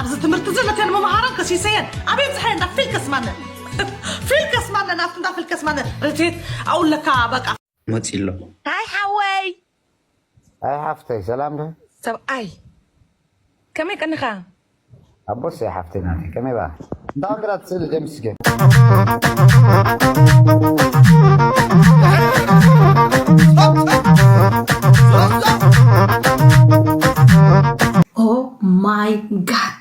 እዚ ትምህርቲ እዚ ነተን መምሃራን ከሲሰየን ኣበይ ብዝሓየ እንዳ ፊልከስ ማነ ፊልከስ ማነ ናብቲ እንዳ ፊልከስ ማነ ርትት ኣውለካ በቃ መፂ ኣሎ። ሃይ ሓወይ። ኣይ ሓፍተይ ሰላም ዶ? ሰብኣይ ከመይ ቀንኻ? ኣቦስ ሓፍተይ ናተይ ከመይ ባ? እንዳ ግራት ስእሊ ጀምስገ Oh my god.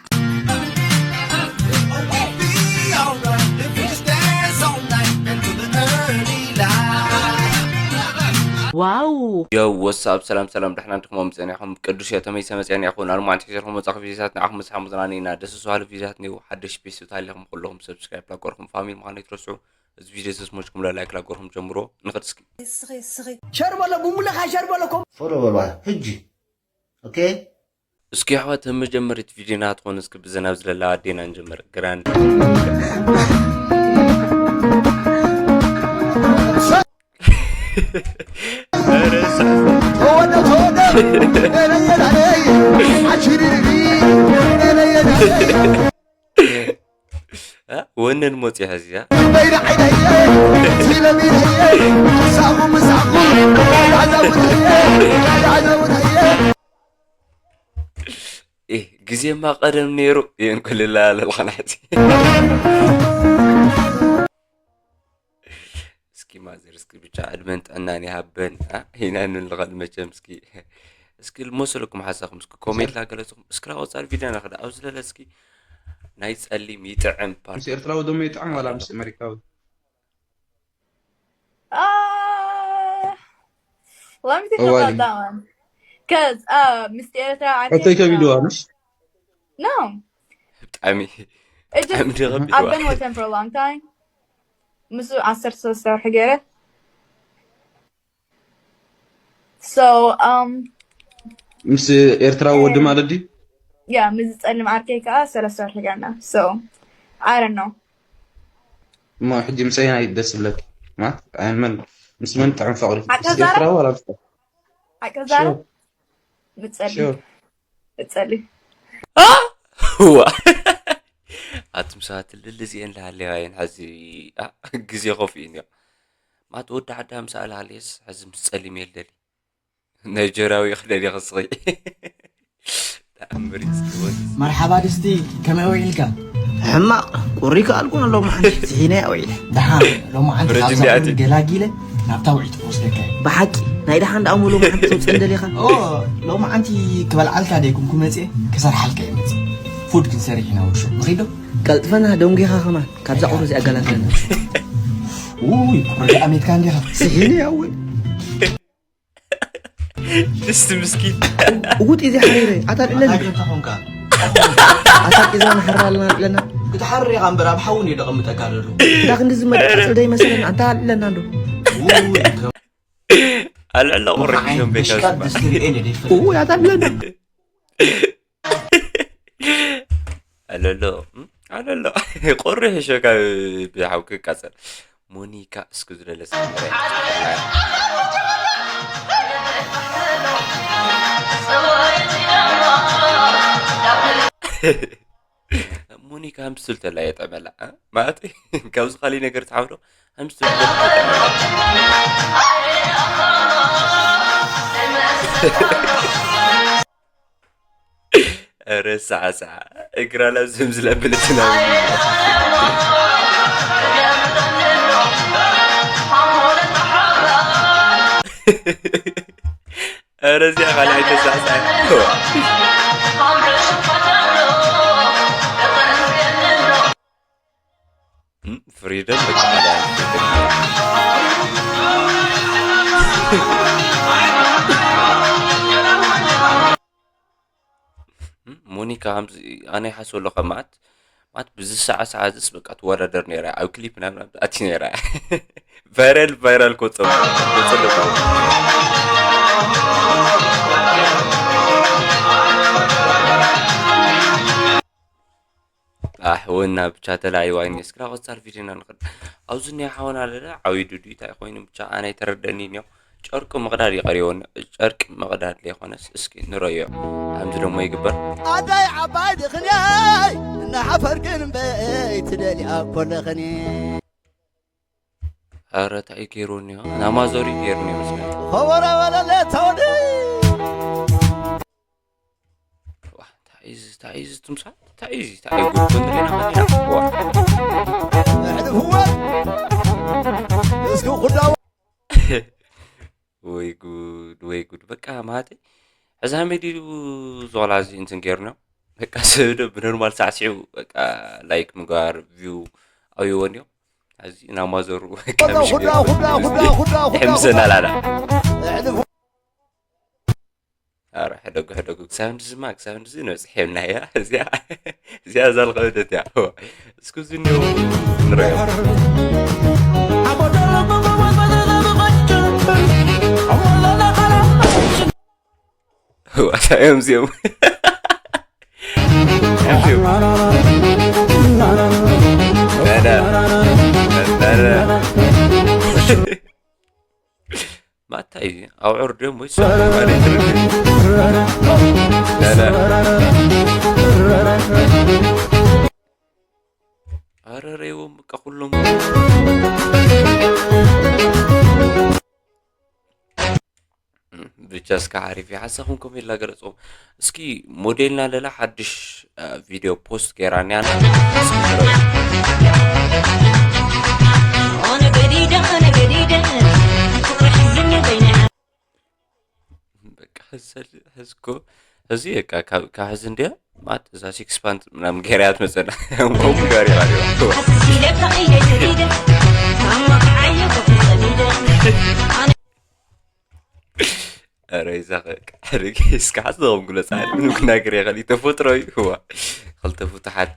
ዋው። ዮ ወሳብ ሰላም ሰላም ደሕና እንድኹም ጸኒሕኩም ቅዱስ እየ ተመይሰ መጽያኒ ይኹን ኣርማን ትሒዘርኩም መጻኹ ቪዲዮታት ንዓኹም መጽሓ መዝናኒ ኢና ደስ ዝባሉ ቪዲዮታት ኒው ሓደሽ ፒስ ታሊኹም ኩለኹም ሰብስክራይብ ላጎርኩም ፋሚሊ ምዃኑ ይትረስዑ እዚ ቪዲዮ ተስሞችኩም ላይክ ላጎርኩም ጀምሮ ንኽድ እስኪ ሸር በሎ ቡሙለኻ ሸር በሎ ኮም ፎሎ በሎ ሕጂ ኦኬ እስኪ ኣሕዋት ኣብ መጀመሪት ቪድዮና ትኾኑ እስኪ ብዘን ኣብ ዝለላ ኣዴና ንጀምር ግራንድ ወነን ሞፂ ሕዚ ግዜማ ቀደም ነይሩ የንኩልላ ለልኸናሕቲ እስኪ ማዘር እስኪ ብቻ ዕድመን ጥዕናን ይሃበን ኢና ንልኸል መቸም እስኪ እስኪ ልመሰለኩም ሓሳኹም እስኪ ኮሜንት ላገለፅኹም እስክራ ወፃል ቪድዮ ናክዳ ኣብዚ ለለ እስኪ ናይ ፀሊም ይጥዕም ፓርቲ ኤርትራዊ ደሞ ይጥዕም ዋላ ምስ ኣሜሪካዊ Uh, let me think about that one. Because uh, Mister Erica, I think. Take a video, honest. No. I mean, it just, I've been with him for a long time. Mister Aster Sister Hagere. So, um, ምስ ኤርትራዊ ወዲ ማለት ድዩ? Yeah, ምስ ጸሊም ዓርከይ ከዓ ሰለስተ ወርሒ ገና። So, I don't know. እሞ ሕጂ ምሳይ ናይ ደስ ብለክ ማለት ኣይ መን ምስ መን ጥዕም ፍቅሪ ምስ ኤርትራ ወላ ምስ ኣቀዛረ ምጸሊ ምጸሊ ዋ ኣቱም ሰባት ልል እዚአን ላሃለዋ እየን ሐዚ ግዜ ኮፍ እዩ እንዲዮ ማት ወዲ ዓዳ ምስ ኣላሃለየስ ሐዚ ምስ ጸሊም የልደሊ ናይጀርያዊ ክደል ይኽስኺ ተኣምር ይስጥወት መርሓባ ድስቲ ከመይ ውዒልካ? ሕማቕ ቁሪ ከኣልኩ ኣለዉ መሓንቲ ስሒነ ውዒለ ደሓን ሎማዓንቲ ካብዛ ቁሪ ገላጊለ ናብታ ውዒት ክወስደካ እየ። ብሓቂ ናይ ደሓን ደኣ እሞ ሎማዓንቲ ተውፅእን ደሊኻ? ኦ ሎማዓንቲ ክበልዓልካ ደይኩንኩ መፅየ ክሰርሓልካ እየ መፅየ ፉድ ክንሰርሕ ኢና ውሹ ንኺዶ ቀልጥፈና ደንጒኻ ኸማን ካብዛ ቁሪ እዚኣ ገላግለና። ውይ ቁሪ ኣሜትካ እንዲኻ ስሒነ እያ እወ ድስቲ ምስኪን እጉጥ እዚ ሓሪረ ኣታ ልዕለኒ ኣታ ቂዛ ንሓራ ኣለና ልዕለና ክትሓርር ኢኻ እምበር ኣብ ሓውን እዩ ደቐምጠካ ደሎ እንዳ ክንዲ ዝመድ ኣፅልደ ይመሰለና ኣንታ ልዕለና እንዶ ኣልዕሎ ቁርሒሾም ቤካ እውይ ኣታ ልዕለና ኣለሎ ኣለሎ ቁሪ ሕሾካ ብሓው ክቃፀል ሞኒካ እስኪ ዝለለ ሞኒካ ምስል ተላ የጠመላ ማለት ካብዚ ካሊእ ነገር ትሓፍዶ ኣምስቲ ኧረ ሳዕሳዕ እግራ ናብ ዝምዝለ ብልትና ኧረ እዚኣ ካልኣይ ተሳዕሳዕ ፍሪደም በቃ ሞኒካ ከምዚ ኣነ ይሓስበ ኣለኹ ማት ማት ብዚ ሰዓ ሰዓ ዝስ በቃ ትወዳደር ነይራ ኣብ ክሊፕ ናብና ኣቲ ነይራ ቫይራል ቫይራል ኮፀም ኮፀለኩ ኣሕወና ብቻ ተላይዋይኒ እስክራ ቀጻል ቪድዮና ንኽድ ኣብዚ ናይ ሓወና ለለ ዓብዩ ድዱ እንታይ ኮይኑ ብቻ ኣነ ኣይተረደኒ ኒዮ ጨርቂ ምቕዳድ ይቐርዮ ጨርቂ ምቕዳድ ዘይኮነስ እስኪ ንረዮ ከምዚ ደሞ ይግበር ኣታይ ዓባይ ድኽንያ ንሓፈር ግን እምበይ ትደልያ ኮለኸኒ። ኣረ እንታይ ገይሩ እኒሆ? ናማዞሪ ገይሩ እኒሆ መስለኒ። ኸበራ በለለ ተወዲ። ዋ፣ እንታይ እዩ እዚ? እንታይ እዩ እዚ? ትምሳል? እንታይ እዩ እዚ? እንታይ እዩ ጉድ? ክንሪና ኸዲና? ዋ። ኣሕልፍወን። እስኪ ኩዳ ወይ ጉድ፣ ወይ ጉድ። በቃ ማለተይ፣ ሕዚ ሃመይ ድዩ ዝቆልዓ እዚ እንትን ገይሩና? በቃ ሰብ ዶ ብኖርማል ሳዕሲዑ፣ በቃ ላይክ ምግባር፣ ቪው ኣብይዎ እንዲዮም። እዚ ናማዞሩ በቃ ምሽ ገይሩ። ሕምሰና ላላ። ኣረ ሕደጉ፣ ሕደጉ። ክሳብ እንድዚ ማ፣ ክሳብ እንድዚ ንበጽሕ የብልና እያ። እዚኣ፣ እዚኣ እዛ ዝኸበደት እያ። እዋ፣ እስኪ እዚ እኒኦ ንረዮ። እዋ፣ እንታይ እዮም እዚኦም? እንታይ እዮም እዚኦም? ዳዳ፣ ዳዳ። ማታ እዩ ኣውዕር ድዮም ወይ ሰብ ማለት እዩ። ላላ። ኣረ ረይዎም በቃ ኩሎም። ብቻ እስከ ሓሪፍ እዩ። ሓሳኹም ኮሜንት ላገለጽኩም። እስኪ ሞዴልና ለላ ሓድሽ፣ እ፣ ቪድዮ ፖስት ገይራ እኒኣና። እስኪ ንረኣዩ። ኣነ ገዲደ፣ ኣነ ገዲደ፣ ፍቕሪ ሕዝኒ በይነ። በቃ፣ ሕዚ፣ ሕዚ እኮ፣ ሕዚ በቃ፣ ካብ፣ ካብ ሕዚ እንድያ፣ ማለት፣ እዛ ሲክስ ፓንት ምናምን ገይራ እያ ትመጸና። ከምኡ ገይራ እያ። ሓሲስ ኢለካ እየ ገዲደ፣ ታማካ ዓየ ኮፍ ጸሊደ። ኣነ ኧረ ይዛ ኸ-፣ ቃል እስከ ሓስቦም ግለጽ፣ ዓለም ክናገር የኸል ተፈጥሮ እዩ። እዋ፣ ክልተ ፍቱሓት።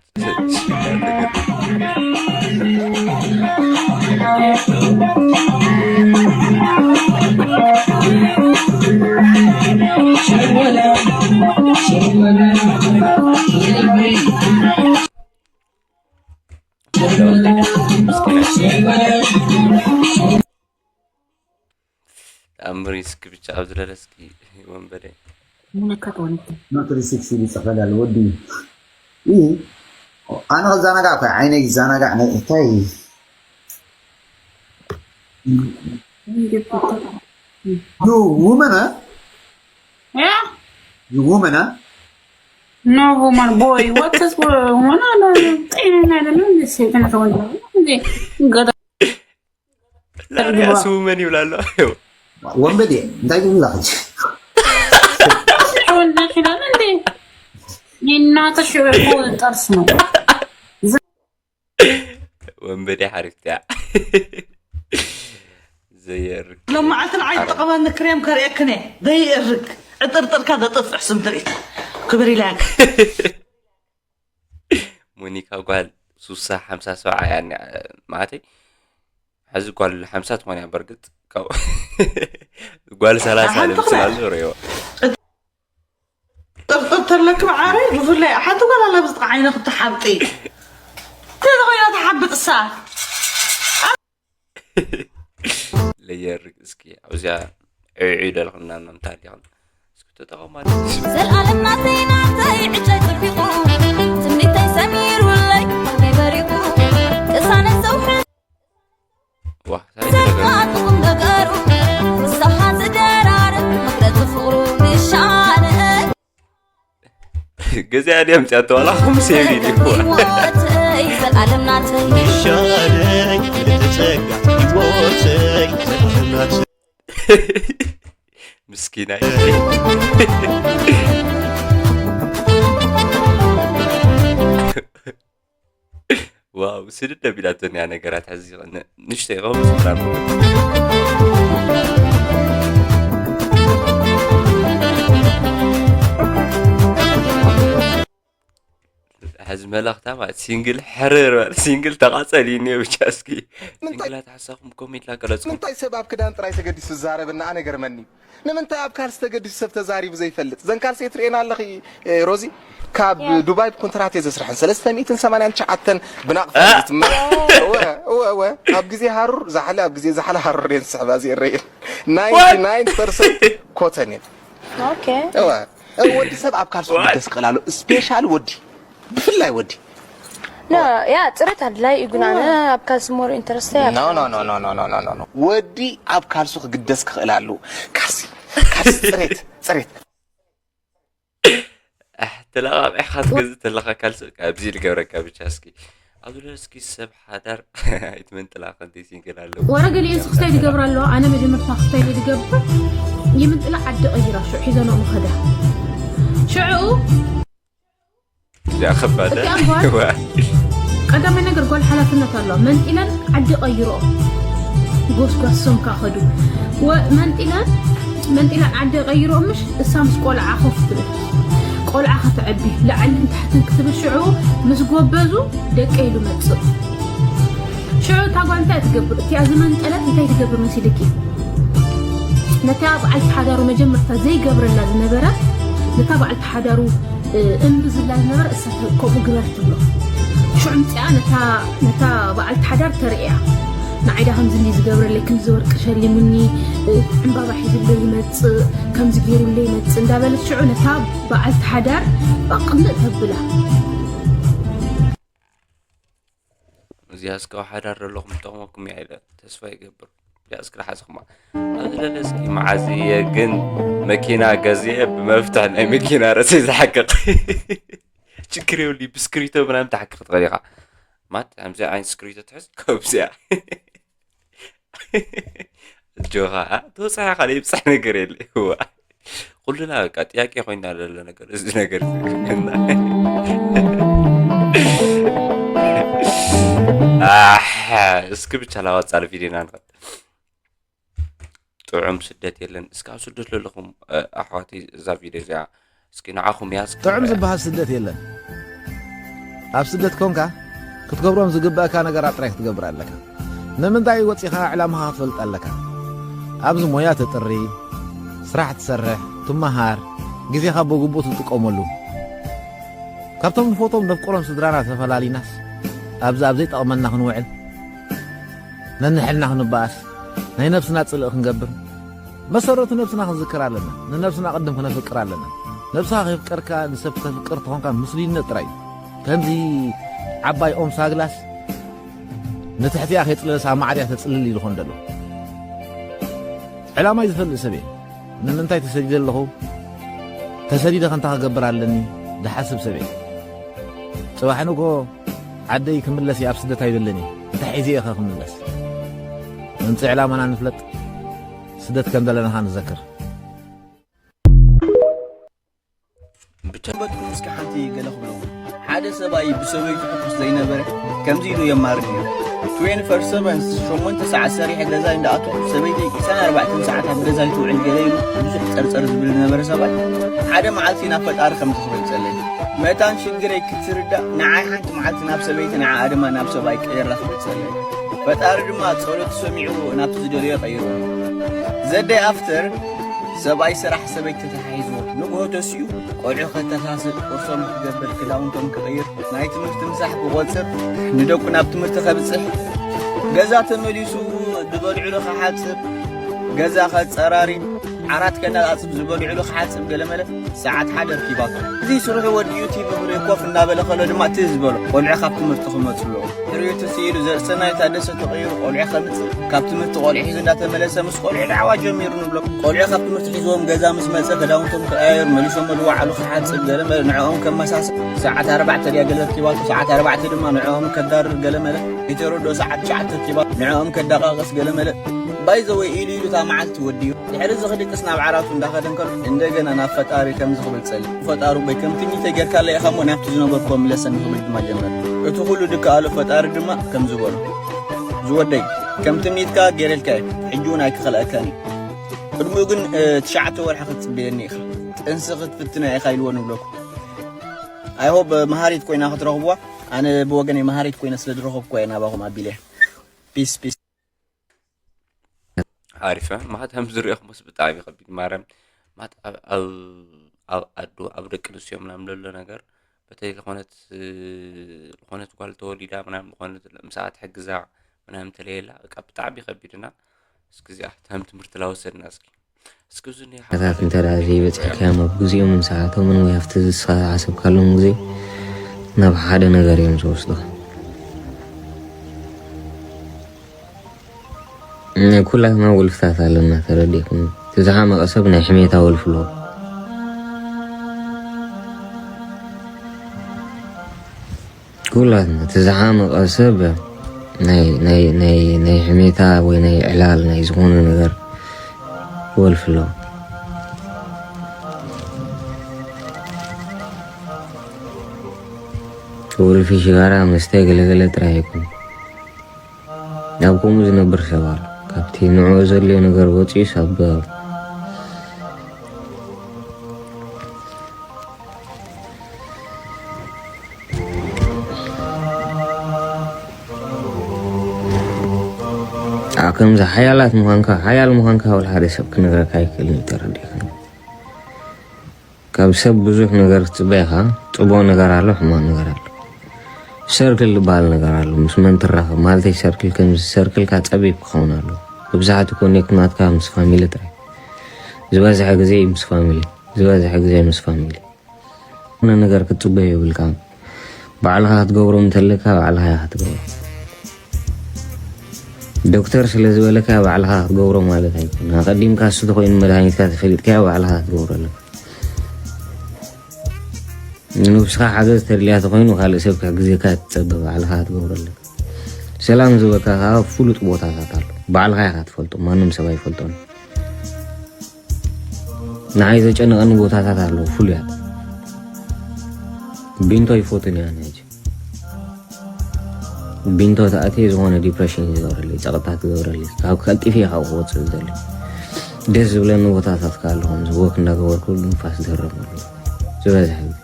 ተኣምር እስኪ ብቻ ኣብ ዝለለ እስኪ ወንበደ። ሙነካ ተወልደ። ኖ ትሪ ሲክስቲ ዝጸፈላል ወዲ። ኢ፣ ኣነ ክዘናጋዕ እኮ ዓይነይ ክዘናጋዕ ነ-፣ እንታይ? You woman, huh? Yeah? You woman, huh? No woman, boy. What is wo-, woman? No, no, no. ጤነኛ አይደለም እንዴ? ሴት ናት ወንድ ነው እንዴ? ገዳ- ላሪያ ስውመን ይብላሉ። ወንበዴ እንታይ ትብላ ሕጂ? ወንድ ይላል እንዴ? የእናትሽ እኮ ጥርስ ነው። ወንበዴ ሓሪፍትያ። ዘየርግ። ሎም መዓልቲ ንዓይ ዝጠቐመኒ ክሬም ከርእየክን እየ። ዘይእርግ። ዕጥርጥርካ ዘጥፍሕ ስም ትርኢት። ክብር ኢላያ። ሞኒካ ጓል ሱሳ ሓምሳ ሰብዓ እያ እኒኣ፣ ማለተይ፣ ሕዚ ጓል ሓምሳ ትኾን እያ፣ በርግጥ፣ ካብ ጓል ሰላሳ ሓንቲ ለምሳሌ ትኾን። ርእዮ። ጥርጥር ተለኪ መዓረይ፣ ብፍላይ ሓንቲ ጓል ኣላ፣ ብዝጥቃ ዓይነ ክትሓብጢ። እንታይ ኮይና ትሓብጥ እሳ? ለየርግ እስኪ ኣብዚኣ ዕዒ ደልኹም እናመምታ ዲኹም። እስኪ ተጠቐሙ ማለት እዩ። ዘልኣለም ናተይ ናተይ ዕጨይ ጽፊቑ፣ ትምኒተይ ሰሚሩለይ፣ ሕልመይ በሪቑ፣ ቅሳነት ዘውሕድ ዋህ፣ እንታይ ዘካ ተገርም? ጥቑም ነገሩ፣ ፍስሓ ዝደራርብ፣ መግለጺ ፍቕሩ ንሻነ። ገዚኣ ድያ ኣምጺኣቶ ዋላ ከም ሴቪ ድዩ? ህይወተይ ዘልኣለም ናተይ። ይሻለኝ ልትጸጋ ህይወተይ ዘልኣለም ናተይ። ምስኪናይ። ዋው፣ ስድድ ኣቢላቶን እያ ነገራት። ሕዚ ን-፣ ንእሽተይ ኸምዚ ጥራይ። ሕዚ መልእኽታ ማለት ሲንግል ሕርር በል፣ ሲንግል ተቓጸል እዩ እኒኦ ብቻ። እስኪ ምንታይ ሲንግላት ሓሳኹም ኮሜንት ላገለጽኩም። ምንታይ ሰብ ኣብ ክዳን ጥራይ ተገዲሱ ዝዛረብ እና ኣነ ገርመኒ። ንምንታይ ኣብ ካልሲ ተገዲሱ ሰብ ተዛሪቡ ዘይፈልጥ? ዘን ካልሲ ትርእየን ኣለኺ፣ እ፣ ሮዚ? ካብ ያ። ዱባይ ብኮንትራት እየ ዘስርሐን። ሰለስተ ሚእትን ሰማንያን ትሽዓተን ብናቕፋ እ? ዝትመ-፣ እወ፣ እወ፣ እወ። ኣብ ግዜ ሃሩር ዛሕሊ፣ ኣብ ግዜ ዛሕሊ ሃሩር እየን ዝስሕባ፣ እዚኤን ረእየን። ናይንቲ ናይን ፐርሰንት ኮተን እየን። ኦኬ። እወ። እ፣ ወዲ ሰብ ኣብ ካልሲ ዋት? ክግደስ ይኽእል ኣሎ። ስፔሻል ወዲ። ብፍላይ ወዲ። ያ ጽሬት ኣድላይ እዩ፣ ግን ኣነ ኣብ ካልሲ ሞር ኢንተረስት እያ። No, no, no, no, no, no, no, no, no. ወዲ ኣብ ካልሱ ክግደስ ክኽእል ኣለዎ። ካልሲ፣ ካልሲ ጽሬት፣ ጽሬት። ኣሕ፣ ተለቓቒሕካ ትገዝእ ተለኻ ካልሲ ኣብዚ ልገብረካ ብቻ። እስኪ ኣብዚ ሎ እስኪ ሰብ ሓዳር ኣይትመንጥላ፣ ከንተይ ሲንግል ኣለዎ። ወረ ገሊኤን ክስታይ ዝገብራ ኣለዋ። ኣነ መጀመርታ ክስታይ ዝገብር ይምንጥላ ዓዲ ቀይራ ሽዑ ሒዘንኦ ምኸዳ። ሽዑ እዚኣ ከባድ እቲ ኣንጓል እዋ። ቀዳማይ ነገር ጓል ሓላፍነት ኣለዋ። መንጢለን ዓዲ ቀይርኦ ጎስጓሶም ካኸዱ መንጢለን መንጢለን ዓዲ ቀይርኦ ምሽ እሳ ምስ ቆልዓ ኮፍ ትብል ቆልዓ ከተዕቢ ላዕልን ታሕትን ክትብል ሽዑ ምስ ጎበዙ ደቀ ኢሉ መፅእ። ሽዑ እታ ጓል እንታይ ትገብር? እቲኣ ዝመንጠለት እንታይ ትገብር መሲልኪ? ነታ በዓልቲ ሓዳሩ መጀመርታ ዘይገብረላ ዝነበረ ነታ በዓልቲ ሓዳሩ እምቢ ዝብላ ዝነበረ እሳ ከምኡ ግበር ትብሎ። ሽዑ ምፅኣ ነታ በዓልቲ ሓዳር ተርእያ። ንዓይዳ ከምዚ እንዲ ዝገብረለይ፣ ከምዚ ወርቂ ሸሊሙኒ፣ ዕምባባ ሒዙለይ ይመፅእ፣ ከምዚ ገይሩለይ ይመፅእ እንዳበለት ሽዑ ነታ በዓልቲ ሓዳር ባቕልእ ተብላ። እዚኣ እስካብ ሓዳር ዘለኹም ትጠቕመኩም እያ ኢለ ተስፋ ይገብር። እዚኣ እስኪ ሓዝኹማ ኣብዚ ለለ እስኪ መዓዝ እየ ግን መኪና ገዚአ ብመፍትሕ ናይ መኪና ረሰይ ዝሓቅቕ ችግር የብሉ። ብስክሪቶ ምናምን ተሓክኽ ትኽእል ኢኻ። ማት ከምዚ ዓይነት ስክሪቶ ትሕዝ ከብዚኣ ጆኻ ተወሳኺ ካልእ ይብፃሕ ነገር የለ። እዋ ኩልና በቃ ጥያቄ ኮይና ዘሎ ነገር እዚ ነገር እዚ። እና ኣሕ፣ እስኪ ብቻ ላወፃ ቪዲዮና ንኸድ። ጥዑም ስደት የለን። እስኪ ኣብ ስደት ዘለኹም ኣሕዋተይ እዛ ቪዲዮ እዚኣ እስኪ ንዓኹም እያ እስኪ ጥዑም ንሪኣ። ዝበሃል ስደት የለን። ኣብ ስደት ኮንካ ክትገብሮም ዝግበእካ ነገራት ጥራይ ክትገብር ኣለካ። ንምንታይ ወፂኻ ዕላማኻ ክትፈልጥ ኣለካ። ኣብዚ ሞያ ተጥሪ፣ ስራሕ ትሰርሕ፣ ትመሃር፣ ግዜኻ ብግቡእ ትጥቀመሉ። ካብቶም ንፈቶም ነፍቅሮም ስድራና ተፈላሊናስ ኣብዚ ኣብ ዘይጠቕመና ክንውዕል ነንሕልና ክንበኣስ ናይ ነብስና ጽልእ ክንገብር መሰረቱ ነብስና ክንዝክር ኣለና። ንነብስና ቅድም ክነፍቅር ኣለና። ነብስኻ ከፍቀርካ ንሰብ ከተፍቅር ተኾንካ ምስሉይነት ጥራይ እዩ። ከምዚ ዓባይ ኦም ሳግላስ ንትሕቲኣ ከይጽለልስ ኣብ ማዕድያ ተጽልል ኢሉ ኾን ደሎ ዕላማይ ዝፈልጥ ሰብ እየ። ንምንታይ ተሰዲደ ኣለኹ? ተሰዲደ ከንታ ክገብር ኣለኒ ዝሓስብ ሰብ እየ። ጽባሕ ንግሆ ዓደይ ክምለስ እየ ኣብ ስደት ኣይብልን እየ። እንታይ ሒዘ እየ ኸ ክምለስ? ምምጽእ ዕላማና ንፍለጥ፣ ስደት ከም ዘለናኻ ንዘክር። ብቻ ሰንበትኩም እስኪ ሓንቲ ገለ ክብለኩም። ሓደ ሰብኣይ ብሰበይቱ ሕጉስ ዘይነበረ ከምዚ ኢሉ የማርር ነይሩ። ትዌንቲ ፎር ሰቨን ሸሞንተ ሰዓት ሰሪሐ ገዛይ እንዳኣተኹ ሰበይተይ ዕስራን ኣርባዕተን ሰዓት ኣብ ገዛይ ትውዕል ገለ ኢሉ ብዙሕ ጸርጸር ዝብል ዝነበረ ሰብኣይ ሓደ መዓልቲ ናብ ፈጣሪ ከምዚ ክብል ጸለየ። መታን ሽግረይ ክትርዳእ ንዓይ ሓንቲ መዓልቲ ናብ ሰበይቲ ንዓኣ ድማ ናብ ሰብኣይ ቀይራ ክብል ጸለየ። ፈጣሪ ድማ ጸሎቱ ሰሚዑ ናብቲ ዝደለዮ ቀይርዎ። ዘ ደይ ኣፍተር ሰብኣይ ስራሕ ሰበይቲ ተታሒዝዎ። ንግሆ ተሲኡ ቆልዑ ከተሳስእ፣ ቁርሶም ክገብር፣ ክዳውንቶም ክቕይር፣ ናይ ትምህርቲ ምሳሕ ክቖጽር፣ ንደቁ ናብ ትምህርቲ ከብጽሕ፣ ገዛ ተመሊሱ ዝበልዕሉ ክሓጽብ፣ ገዛ ከጸራሪ፣ ዓራት ከነጻጽፍ፣ ዝበልዕሉ ክሓጽብ ገለመለ ሰዓት ሓደ ርኪባቶ። እዚ ስርሑ ወዲኡ ቲቪ ክርኢ ኮፍ እናበለ ከሎ ድማ ትዝ በሎ። ቆልዑ ካብ ትምህርቲ ክመጹ ኣለዎም። ሕርዩ ትስኢሉ ዘርእሰናይ ታደሰ ተቐይሩ ቆልዑ ከምጽእ ካብ ትምህርቲ ቆልዑ ሒዙ እንዳተመለሰ ምስ ቆልዑ ዳዕዋ ጀሚሩ ንብሎ። ቆልዑ ካብ ትምህርቲ ሒዝዎም ገዛ ምስ መጸ ክዳውንቶም ክቀያየሩ መሊሶም መድዋዓሉ ክሓጽብ ገለ መለ ንዕኦም ከመሳስል ሰዓት ኣርባዕተ ድያ ገለ ርኪባቱ ሰዓት ኣርባዕተ ድማ ንዕኦም ከዳርር ገለ መለ የተረድኦ ሰዓት ትሽዓተ ርኪባቱ ንዕኦም ከዳቃቅስ ገለ መለ ባይዘወይ ኢሉ ኢሉ እታ መዓልቲ ወዲኡ። ድሕሪ እዚ ክድቅስ ናብ ዓራቱ እንዳኸደ እንከሎ እንደገና ናብ ፈጣሪ ከምዚ ክብል ጸልዩ፣ ፈጣሪ ቦይ ከም ትምኒተይ ጌርካለይ ኢኻ እሞ ናብቲ ዝነበርኩዎ ምለሰኒ ክብል ድማ ጀመረ። እቲ ኩሉ ድከኣሎ ፈጣሪ ድማ ከምዚ በሎ፣ ዝወደይ ከም ትምኒትካ ገይረልካ እየ፣ ሕጂ እውን ኣይክኸልኣካን እዩ። ቅድሚኡ ግን ትሽዓተ ወርሒ ክትጽበየኒ ኢኻ፣ ጥንሲ ክትፍትና ኢኻ ኢልዎ ንብለኩም። I hope መሃሪት ኮይና ክትረኽብዋ። ኣነ ብወገነይ መሃሪት ኮይነ ስለ ዝረኸብኩዋ እየ ናባኹም ኣቢለ። ፒስ ፒስ። ሓሪፍ ማለት ከም ዝሪኦኹምስ ብጣዕሚ ከቢድ ማርያም ማለት ኣብ ኣብ ኣብ ኣዶ ኣብ ደቂ ኣንስትዮ ምናምን ዘሎ ነገር በተለይ ዝኾነት ዝኾነት ጓል ተወሊዳ ምናምን ዝኾነት ምስኣ ትሕግዛ ምናምን ተለየላ በቃ ብጣዕሚ ከቢድ እና እስኪ እዚኣ ከም ትምህርቲ ላወሰድና እስኪ እስኪ እዚ እኒኣ ታት እንተ ደኣ ዘይበጺሕካዮም ኣብ ግዜኦምን ሰዓቶምን ወይ ኣብቲ ዝስኻ ዝሓሰብካሎም ግዜ ናብ ሓደ ነገር እዮም ዝወስዱኻ። ናይ ኩላትና ወልፍታት ኣለና፣ ተረዲእኩም። እቲ ዝሓመቐ ሰብ ናይ ሕሜታ ወልፊ ኣለዎ። ኩላትና እቲ ዝሓመቐ ሰብ ናይ፣ ናይ፣ ናይ፣ ናይ ሕሜታ ወይ ናይ ዕላል ናይ ዝኾነ ነገር ወልፊ ኣለዎ። ወልፊ ሽጋራ መስተ ገለገለ ጥራይ ኣይኮን። ናብ ከምኡ ዝነብር ሰብ ኣሎ። ካብቲ ንዕኡ ዘድልዮ ነገር ወፂኡስ ኣብ ኣ፣ ከምዚ ሓያላት ምዃንካ፣ ሓያል ምዃንካ ወላ ሓደ ሰብ ክነግረካ ኣይክእልን እዩ፣ ተረዲእካ። ካብ ሰብ ብዙሕ ነገር ትጽበ ኢኻ። ጽቡቕ ነገር ኣሎ፣ ሕማቕ ነገር ኣሎ። ሰርክል ዝበሃል ነገር ኣሎ። ምስ መን ትራኸብ ማለተይ፣ ሰርክል ከምዚ ሰርክልካ ጸቢብ ክኸውን ኣለዎ። መብዛሕትኡ ኮኔክት ናትካ ምስ ፋሚሊ ጥራይ። ዝበዝሐ ግዜ ምስ ፋሚሊ፣ ዝበዝሐ ግዜ ምስ ፋሚሊ። ዝኾነ ነገር ክትጽበዮ የብልካ። ባዕልኻ ክትገብሮ እንተለካ ባዕልኻ ኢኻ ክትገብሮ። ዶክተር ስለ ዝበለካ ባዕልኻ ክትገብሮ ማለት ኣይኮነን። ኣቐዲምካ እሱ ተኾይኑ መድሃኒትካ ተፈሊጥካዮ ባዕልኻ ክትገብሮ ኣለካ። ንነብስኻ ሓገዝ ተድልያ ተኾይኑ ካልእ ሰብ ክሕግዘካ ትጸበ፣ ባዕልኻ ክትገብሮ ኣለካ። ሰላም ዝበካ ከኣ ፍሉጥ ቦታታት ኣሎ። ባዕልኻ ኢኻ ትፈልጦ፣ ማንም ሰብ ኣይፈልጦን። ንዓይ ዘጨንቐኒ ቦታታት ኣለዉ ፍሉያት። ቢንቶ ይፈቱን እያ ነጂ። ቢንቶ ተኣትየ ዝኾነ ዲፕሬሽን እዩ ዝገብረለይ፣ ጸቕጣ ትገብረለይ። ካብ ቀልጢፈ እየ ካብኡ ክወጽእ ዝደሊ። ደስ ዝብለኒ ቦታታት ከኣ ኣለኹም፣ እዚ ወክ እንዳገበርኩ ንፋስ ዝህረመሉ ዝበዝሐ ግዜ።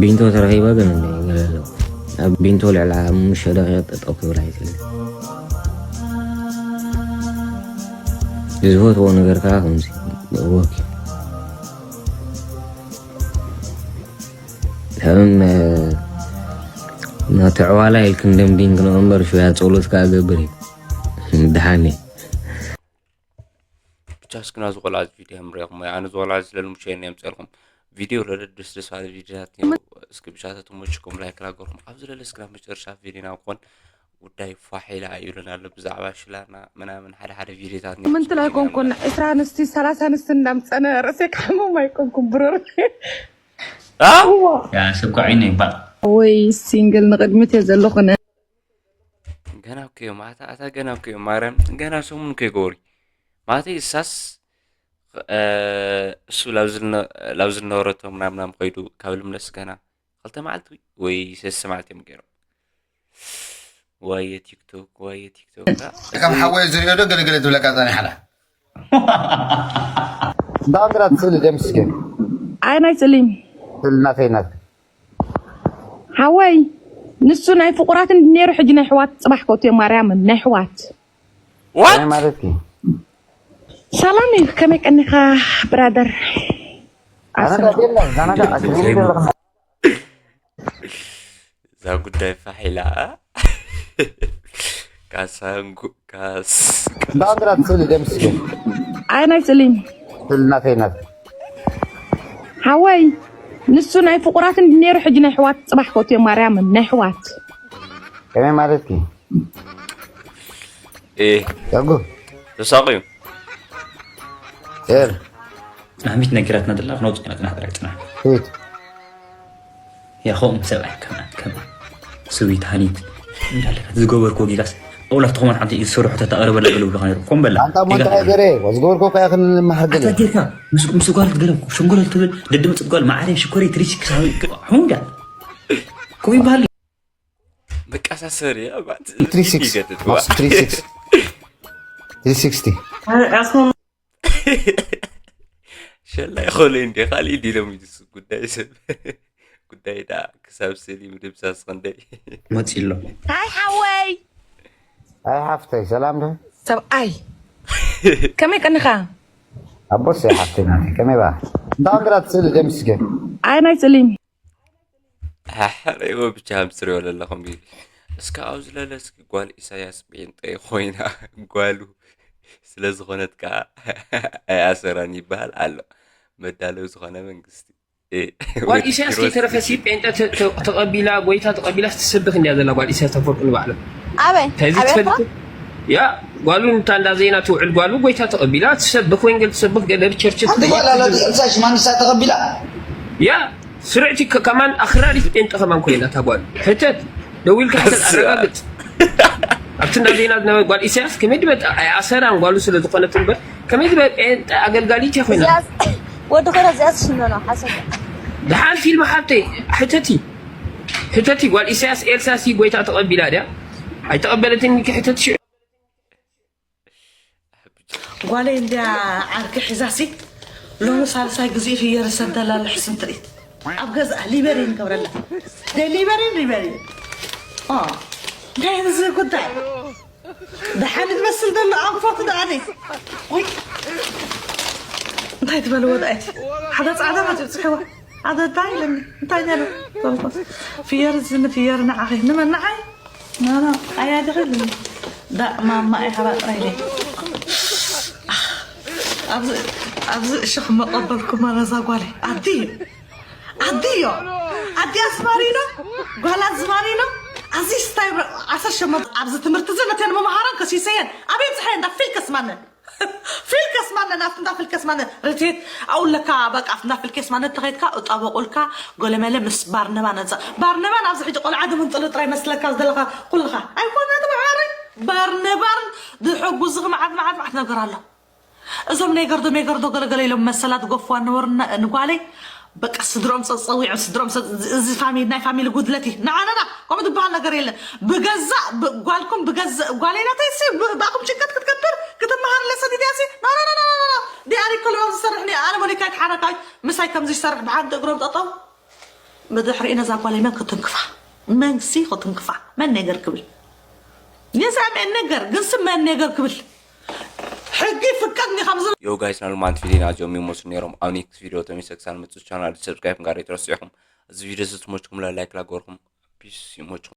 ቢንቶ ተረኺባ ግን እንደ ገለ ኣለዉ። ኣብ ቢንቶ ልዕሊ ሓሙሽተ ደቂቕ ጠጠው ክብል ኣይክእልን። ዝፈትዎ ነገር ከኣ ከምዚ ወክ እዩ። ከም፣ እ፣ ነቲ ዕዋላ ኢልክን ደንቢንክን እምበር ሽያ ጸሎት ከኣ ገብር እዩ። ደሓን እዩ። ብቻ እስኪ ናዚ ቆልዓ እዚ ቪድዮ ምሪኹም ወይ ኣነ ዝቆልዓ እዚ ለልሙሸ እየ የምፅአልኩም። ቪድዮ ለለ ደስ ደስ ባለ ቪድዮታት እዮም። እስኪ ብቻ ተተመችኩም ላይክ ላገርኩም። ኣብዚ ለለ እስኪ ናብ መጨረሻ ቪድዮ ናብ ክኾን ጉዳይ ፋሒላ ይብለና ኣሎ ብዛዕባ ሽላና ምናምን ሓደ ሓደ ቪድዮታት እዮም። ምንትላ ኣይኮንኩን፣ ዕስራ ኣንስቲ ሰላሳ ኣንስቲ እንዳምፀነ ርእሰይ ክሓምም ኣይኮንኩን ብሩር። ያ፣ ሰብ ኳዒ ነው ይባል። ወይ ሲንግል ንቕድሚት እየ ዘለኹ ነ። ገና እኮ እዮም፣ ኣታ፣ ኣታ ገና እኮ እዮም፣ ማርያም፣ ገና ሰሙን እኮ ይገብሩ። ማለተይ፣ እሳስ፣ እ፣ እሱ ላብ ዝነ-፣ ላብ ዝነበረቶ ምናምን ምናምን ከይዱ ካብ ልምለስ ገና ክልተ መዓልቲ ወይ ሰለስተ መዓልቲ እዮም ገይሮም። ዋየ ቲክቶክ፣ ዋየ ቲክቶክ። ከም ሓወይ ዝሪኦ ዶ ገለገለ ትብለካ ጸኒሓላ? ባንዲራ ትስእሊ ደምስኪ። ኣይ ናይ ጽሊም። ስእሊ ናተይ ናት። ሓወይ፣ ንሱ ናይ ፍቑራት እንዲ ነይሩ፣ ሕጂ ናይ ኣሕዋት ጽባሕ ከእቱ እዮም፣ ማርያምን፣ ናይ ኣሕዋት። ዋት? ከመይ ማለት እዩ? ሰላም እዩ፣ ከመይ ቀኒኻ ብራደር? ኣነ ኣሰና። ጋዜና፣ ዛና ጋር ኣክሊል ዘለኹ። እዛ ጉዳይ ፋሕ ኢላ። ካሳንጉ-፣ ካስ-፣ ባንዲራ ትስእሊ ደምስኪ። ኣይ ናይ ጽሊም። ስእሊ ናተይ ናት። ሓወይ፣ ንሱ ናይ ፍቑራት እንዲ ነይሩ፣ ሕጂ ናይ ኣሕዋት ጽባሕ ከእቱ እዮም፣ ማርያምን፣ ናይ ኣሕዋት። ከመይ ማለት እዩ? ኤ። ያጉ። ተሳቕዩ። ኤር። ጽናሕ፣ ሚት ነጊራትና ዘላ፣ ክነውጽእ ኢና፣ ጽናሕ፣ ጥራይ ጽናሕ። ሂድ። ያ፣ ኸም ሰብኣይ፣ ከም፣ ከም ስዊት ሃኒት እንዳለካ ዝገበርክዎ ጌጋስ፣ ኣውላ፣ ተኾመን ሓንቲ ዝሰርሑ ተታቐረበላ ገለ ብለኻ ነይሩ። ኮም በላ። ኣንታ እሞ ጌጋ እንታይ ገረ? ዝገበርክዎ ከኣ ክንመሃር ገለ። ኣታ ጌርካ፣ ምስ፣ ምስ ጓል ትገረብ፣ ሸንጎለል ትብል፣ ደድምጽት ጓል፣ መዓረይ፣ ሽኮረይ፣ ትሪሲ፣ ክሳብ፣ ሑንጋ። ኮይ በሃል። መቀሳሰሪ፣ ያ፣ ባት-፣ ትሪ ሲክስ፣ ይገትት፣ ዋ። ትሪ ሲክስ። ትሪ ሲክስቲ። ሸላይ ኾለ እንዴ፣ ካልእ ዲሎም ይድሱ ጉዳይ ሰብ። ጉዳይ ዳ ክሳብ ስእሊ ምድምሳስ ኽንደይ። መጺ ኣሎ። ሃይ ሓወይ። ኣይ ሓፍተይ፣ ሰላም ዶ? ሰብኣይ። ከመይ ቀኒኻ? ኣቦስ፣ ኣይ ሓፍተይ ናተይ፣ ከመይ በኣ? እንዳ ወንጌላት ስእሊ ደምስገ። ኣይ ናይ ጽሊም። ኣሕረይዎ ብቻ ምስ ትሪኦ ዘለኹም እዩ። እስከ ኣብዚ ለለ እስኪ ጓል ኢሳያስ ጴንጤ ኮይና ጓሉ ስለ ዝኾነት ከኣ ኣይኣሰራን ይበሃል ኣሎ። መዳለዊ ዝኾነ መንግስቲ። እ፣ ጓል ወዲ ኢሳያስ ኪሮስ ከይተረፈ ሲ ጴንጤ ተ-፣ ተ-፣ ተቐቢላ፣ ጎይታ ተቐቢላ ትሰብኽ እንድያ ዘላ ጓል ኢሳያስ ኣፈወርቂ ንባዕሉ። ኣበይ ተዚ ኣብ ኤርትራ ትፈልጥ ያ ጓሉ እንታ እንዳ ዜና ትውዕል ጓሉ ጎይታ ተቐቢላ ትሰብኽ ወንጌል ትሰብኽ ገለ ቸርች ሓንቲ ጓል ኣላ እዛ ማንሳ ተቐቢላ ያ ስርዕቲ ከ- ከማን ኣኽራሪት ጴንጠ ከማን ኮይና እታ ጓል ሕተት ደዊልካ ሕተት ኣረጋግጥ ኣብቲ እንዳ ዜና ዝነበረ ጓል ኢሳያስ ከመይ ዝበል ኣይኣሰራን ጓሉ ስለ ዝኾነት እምበር ከመይ ዝበል ጴንጠ ኣገልጋሊት እያ ኮይና እዚኣስ ወዲ ኮነ እዚኣስ ሽኖ ነው ሓሰብ ደሓን ፊልም ሓብተይ ሕተቲ ሕተቲ ጓል ኢሳያስ ኤልሳሲ ጎይታ ተቐቢላ ድያ ኣይተቐበለትን ክሕተት ሽዑ ጓለይ እንድያ ዓርኪ ሒዛሲ ሎሚ ሳልሳይ ግዜኡ ፍየር ዝሰደላ ኣሎ ሕሱም ትርኢት ኣብ ገዛኣ ሊበሪን ገብረላ ደሊበሪን ሊበሪን እንታይ እዚ ጉዳይ ደሓን ትመስል ዘሎ ኣንፈቱ ደኣኒ ወይ እንታይ ትበልዎ ደኣይቲ ሓደ ፃዕዳ መፅኡ ፅሕዋ ሓደ እንታይ ኢለኒ እንታይ ነሩ ፍየር እዚ ንፍየር ንዓኺ ንመን ንዓይ ኖ ኖ ኣያድኺ ዳ ማማ ኢኻ ጥራይ ኢለ ኣብዚ ኣብዚ እሽኽ መቐበልኩማ ነዛ ጓለይ ኣዲ እዩ ኣዲ እዩ ኣዲ ኣዝማሪኖ ጓል ኣዝማሪኖ ኣዚ ስታይ ዓሰርተ ሸሞንተ ኣብዚ ትምህርቲ እዚ ነተን መምሃራን ከሲሰየን ኣበይ ፅሐ እንዳ ፊልከስ ማነ ፊልከስ ማነ ናብቲ እንዳ ፊልከስ ማነ ርቴት ኣውለካ በቃ ኣብቲ እንዳ ፊልከስ ማነ ተኸይድካ እጣበቑልካ ጎለመለ ምስ ባርነባ ነፃ ባርነባ ናብዚ ሕጂ ቆልዓ ድምንጥሉ ጥራይ መስለካ ዝደለካ ኩልኻ ኣይኮነ ተባዓሪ ባርነባር ዝሕጉዝኺ መዓት መዓት መዓት ነገር ኣሎ እዞም ኔገርዶ ሜገርዶ ገለገለ ኢሎም መሰላት ጎፍዋ ነበሩ ንጓለይ በቃ ስድሮም ፀፀዊዖም ስድሮም እዚ ፋሚሊ ናይ ፋሚሊ ጉድለት እዩ ንዓነና ከምኡ ዝበሃል ነገር የለን ብገዛእ ብ- ጓልኩም ብገዛእ ጓለይ ናተይ ሲ ብ- ብኣኹም ጭንቀት ክትገብር ክትመሃር ለሰን ኢድያ ሲ ዲኣሪ ከለዋ ዝሰርሕ ኒ ኣነ ሞኒካ ይትሓረካይ ምሳይ ከምዚ ይሰርሕ ብሓንቲ እግሮም ጠጠው ብድሕሪኡ ነዛ ጓለይ መን ክትንክፋ መንሲ ክትንክፋ መን ነገር ክብል የዛ መን ነገር ግንስ መን ነገር ክብል ሕጊ ፍቀድኒ ካብ ዝብል ዮ ጋይስ ናሉ ማንቲ ቪዲዮ ናዚኦም ይመስሉ ነይሮም ኣብ ኔክስት ቪዲዮ ተመልሰ ክሳብ ንመፅእ ቻናል ሰብስክራይብ ጋር ይትረስዑኹም እዚ ቪዲዮ ዝተመችኩም ላይክ ላገርኩም ፒስ ይመችኩም